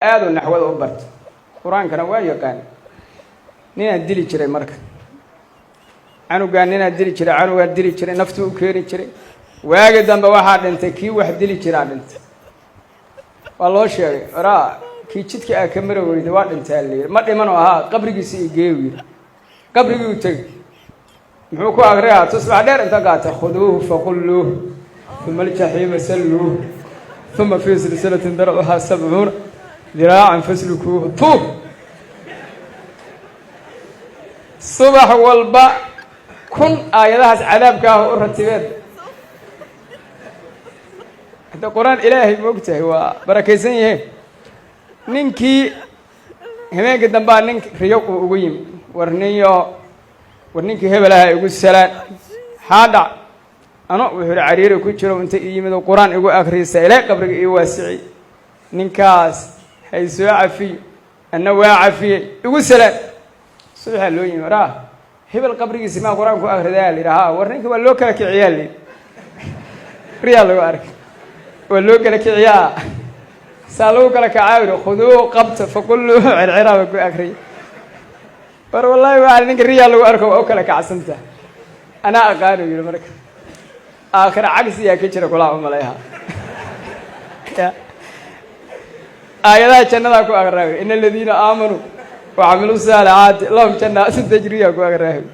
Aaduu naxwada u barta, Qur-aankana waa yaqaan. Ninaa dili jiray marka canugaan, ninaa dili jiray, canugaa dili jiray, naftuu u keeni jiray. Waagi dambe waxaa dhintay kii wax dili jiraa dhintay. Waa loo sheegay, oraa kii jidka aa ka mara weyda waa dhintaa la yidhi. Ma dhiman oo ahaa, qabrigiisa i geeyu yidhi. Qabrigii u tegey, muxuu ku akriyaa? Tusbax dheer inta qaata: "Khuduuhu faqulluuh, uma aljaxiima salluuh, uma fii silsilatin darcuhaa 70 diraacan faslukuuhu." Tuub subax walba 1000 aayadahaas cadaabka ah u ratibeed. Hadda Qur-aan Ilaahay ma og tahay, waa barakaysan yihiin. Ninkii habeenkii dambaa nin riyo uu ugu yimi: "War ninyo, war ninkii hebelaha igu salaan." Xaadhac ano wuxuu ihi cariiri ku jiro inta ii yimid oo Qur-aan igu akriysa, ilaahay qabriga ii waasiciy. Ninkaas hay soo cafiyo, anna waa cafiyey, igu salaan. Subaxaa loo yimi: "Waraa, hebel qabrigiisi maa Qur-aan ku akridaa?" La yidhi. "Haa." "War ninka waa loo kala kiciyaa." Layidhi, riyaa lagu arkay, waa loo kala kiciyaa. Saa lagu kala kacaa? Yidhi: "Khuduu, qabta, faquluu, circiraaba ku akriyay." War wallahi waa ninka riyaa lagu arko, waa u kala kacsanta, anaa aqaano, yidhi. Marka aakhira cagsiyaa ka jira kulaa umalayha. Ya aayadaha jannadaa ku akraawi: "Ina aladiina aamanuu wacamilu saalixaati lahum jannaatu tajriya" ku akraawi.